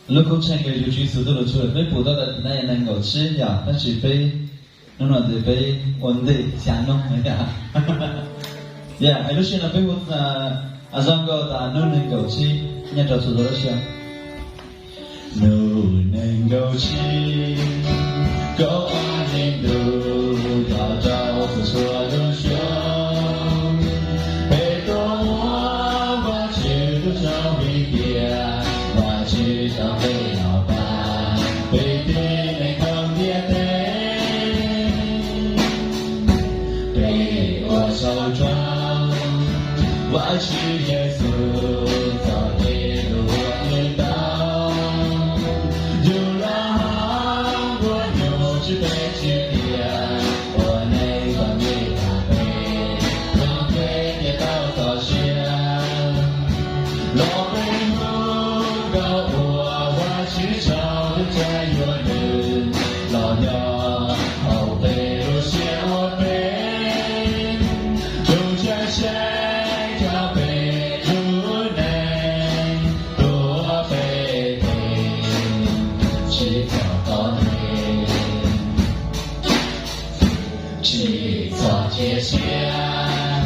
Lub koob tsheej uas yug Tswv Yexus tuaj los txhua, peb pum tau tas hnub no yog nees nkaum tsib yom, tab sis peb hnub no ces peb ua ntej xya hnub. Yog es lub sij hawm no peb hu zoo nkaus tas hnub nees nkaum tsib nyob rau txhua lub sij hawm. Hnub nees nkaum tsib, kaum ob hlis ntuj, los rau txhua txhua lub xyoo, peb tuaj ua Vajtswv lub tsaug vim tias Vajtswv tau peb los pab peb tib neeg thoob ntiaj teb. Peb ua tsaug rau Vajtswv Yexus txoj kev hlub uas nws tau, yug los hauv nplua nuj tsis peb tsis tiag, ua neeg txom nyem tas peb, los peb thiaj tau txoj sia. Los peb hu nkauj ua Vajtswv tsaug, twb txais yuav nws los nyob hauv peb lub siab ua peb, tus ntshai tseg cov peb lub neej, tuav peb tes, tsis txhob tov ntev. Tsis txhob cia siab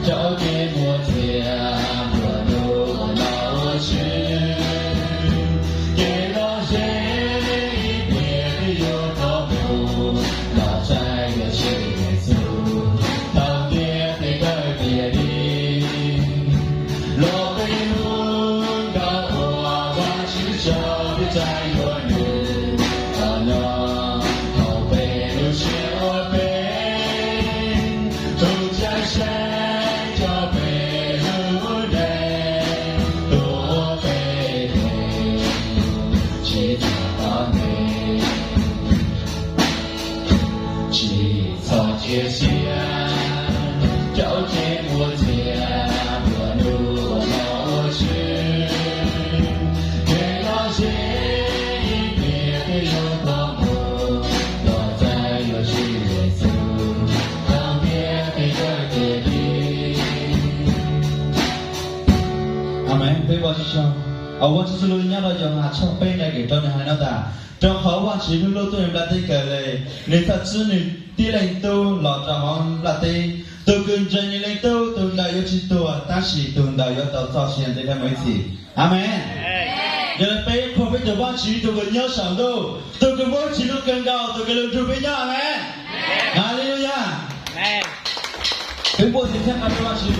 rau kev muaj txiag, nplua nuj ua nom ua tswv, kev lom zem ib pliag twb yuav tau mus, los txais yuav Tswv Yexus thaum ntiaj teb kawg tiag li. Los peb hu nkauj ua Vajtswv tsaug, twb txais yuav nws los nyob hauv peb lub siab ua peb, tus ntshai tseg cov peb lub neej, tuav peb tes, tsis txhob tov ntev. Tsis txhob cia siab rau kev muaj txiag, nplua nuj ua nom ua tswv, kev lom zem ib pliag twb yuav tau mus, los txais yuav Tswv Yexus thaum ntiaj teb kawg tiag li. Amees. Peb ua tsaug, ua tsaug txhua lub nyob rau Yauhas tshooj peb nqe kaum rau nws hais no tas, rau qhov Vajtswv hlub lub ntuj nplaj teb kawg li, nws txawm txib nws tib leeg Tub los rau hauv nplaj teb, tus kws ntseeg nws leej Tub tus ntawd yuav tsis tuag, tab sis tus ntawd yuav tau txoj sia ntev dhawv mus ib txhis. Amees. Yog li peb qhuas peb tus Vajtswv tus kws nyob saum ntuj, tus kws muaj Vajtswv lub kawg nkaus, tus kws los nrog peb nyob. Amees. Haleluyas. Peb npuaj tis thab qab rau Vajtswv.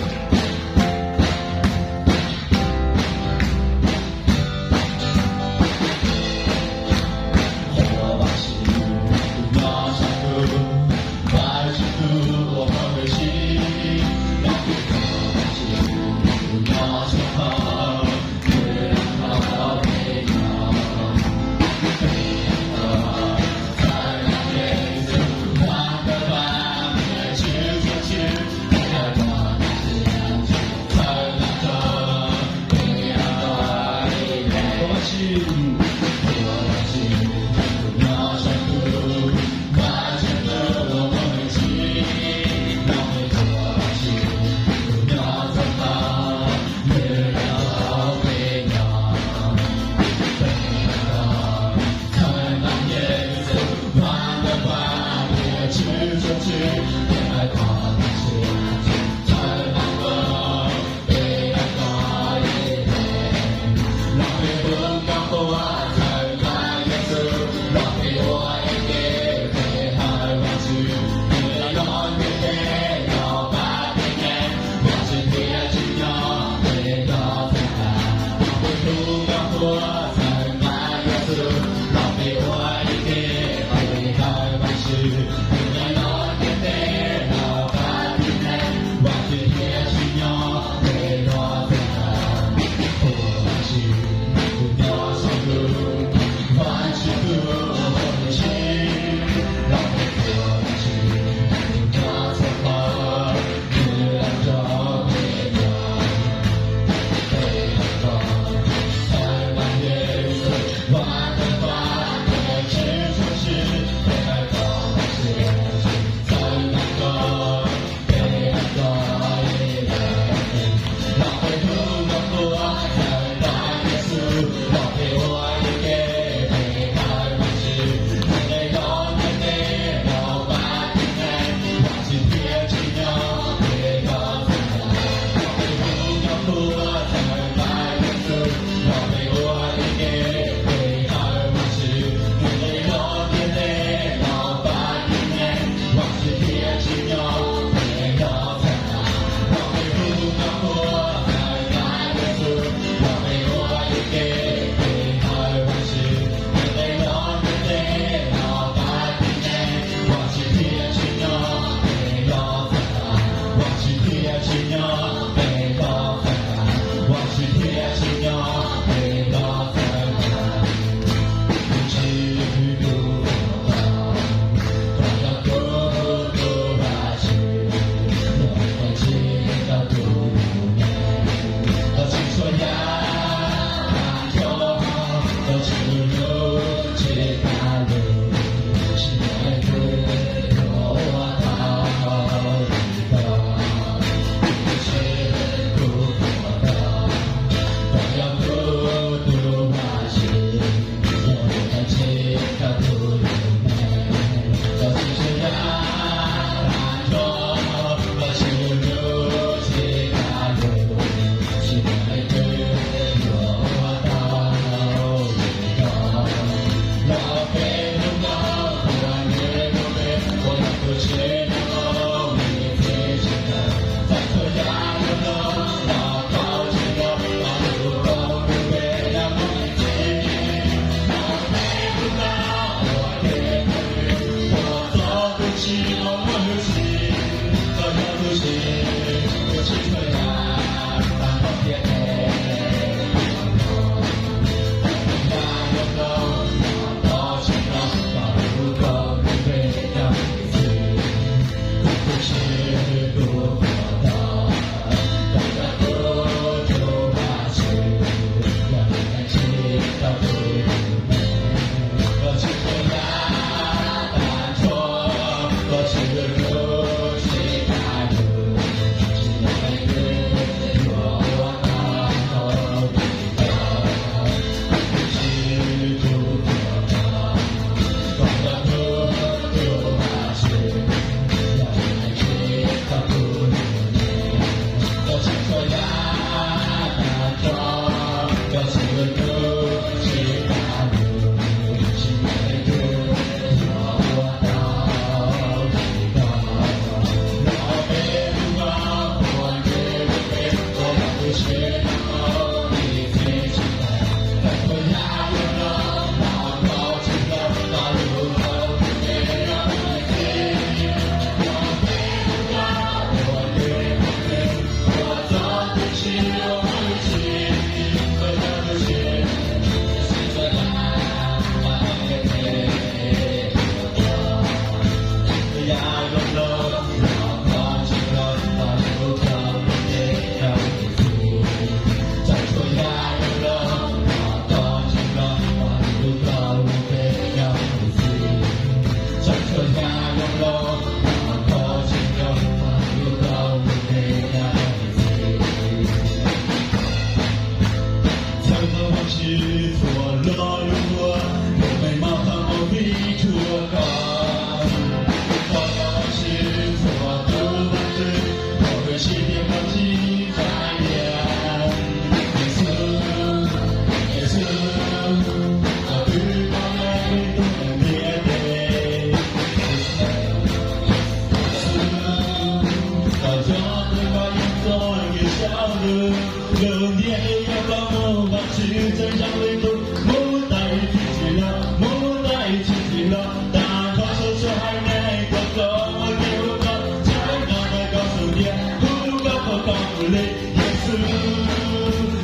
Lug ntiag es yog koj muaj Vajtswv txheej zoo li qub, muab tais txhim txhim los, muab tais txhim txhim los, tag nrho txhua txhua haiv neeg tuaj kov ua ke hu koj, txhawb nqa tais koj xub ntiag, hu koj qhuas koj mus li. Yexus,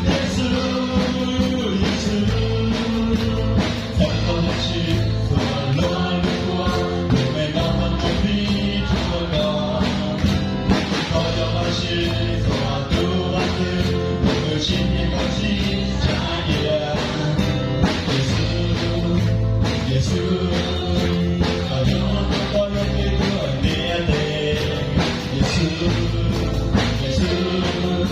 Yexus, Yexus, txhawm koj Vajtswv txhua lo lub kua, lug me noj mov pib rua koj. Koj yog Vajtswv txhua tus Vajtswv, tus kws sib nyiam koj sib tsa diam. Yexus, Yexus, koj yog tus koj yog kev tuag ntiaj teb. Yexus, Yexus,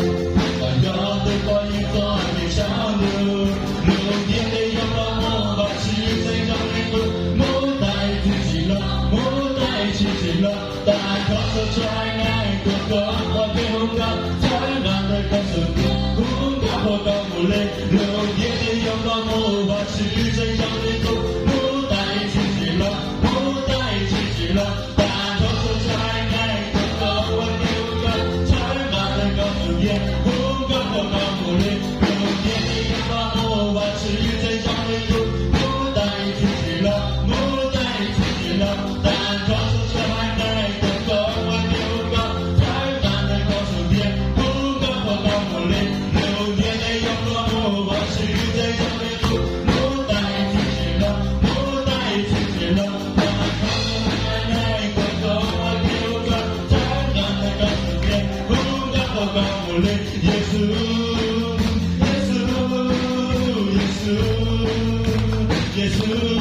koj yog tus poj ywg txoj kev tsaus ntuj. Lug ntiag es yog koj muaj Vajtswv txheej zoo li qub, muab tais txhim txhim los, muab tais txhim txhim los, tag nrho txhua txhua haiv neeg tuaj kov ua ke hu koj, txhawb nqa tais koj xub ntiag, hu koj qhuas koj mus li. Lug ntiag es yog koj muaj Vajtswv txheej zoo li qub, muab tais txhim txhim los, muab tais txhim txhim los, tag nrho txhua txhua haiv neeg tuaj kov ua ke hu koj, txhawb nqa tais koj xub ntiag, hu koj qhuas koj mus li. Lug ntiag es yog koj muaj Vajtswv txheej zoo li qub, muab tais txhim txhim los, muab tais txhim txhim los, tag nrho txhua txhua haiv neeg tuaj kov ua ke hu koj, txhawb nqa tais koj xub ntiag, hu koj qhuas koj mus li. Lug ntiag es yog koj muaj Vajtswv txheej zoo li qub, muab tais txhim txhim los, muab tais txhim txhim los, tag nrho txhua txhua haiv neeg tuaj kov ua ke hu koj, txhawb nqa tais koj xub ntiag, hu koj qhuas koj mus li. Yexus, Yexus, Yexus, Yexus.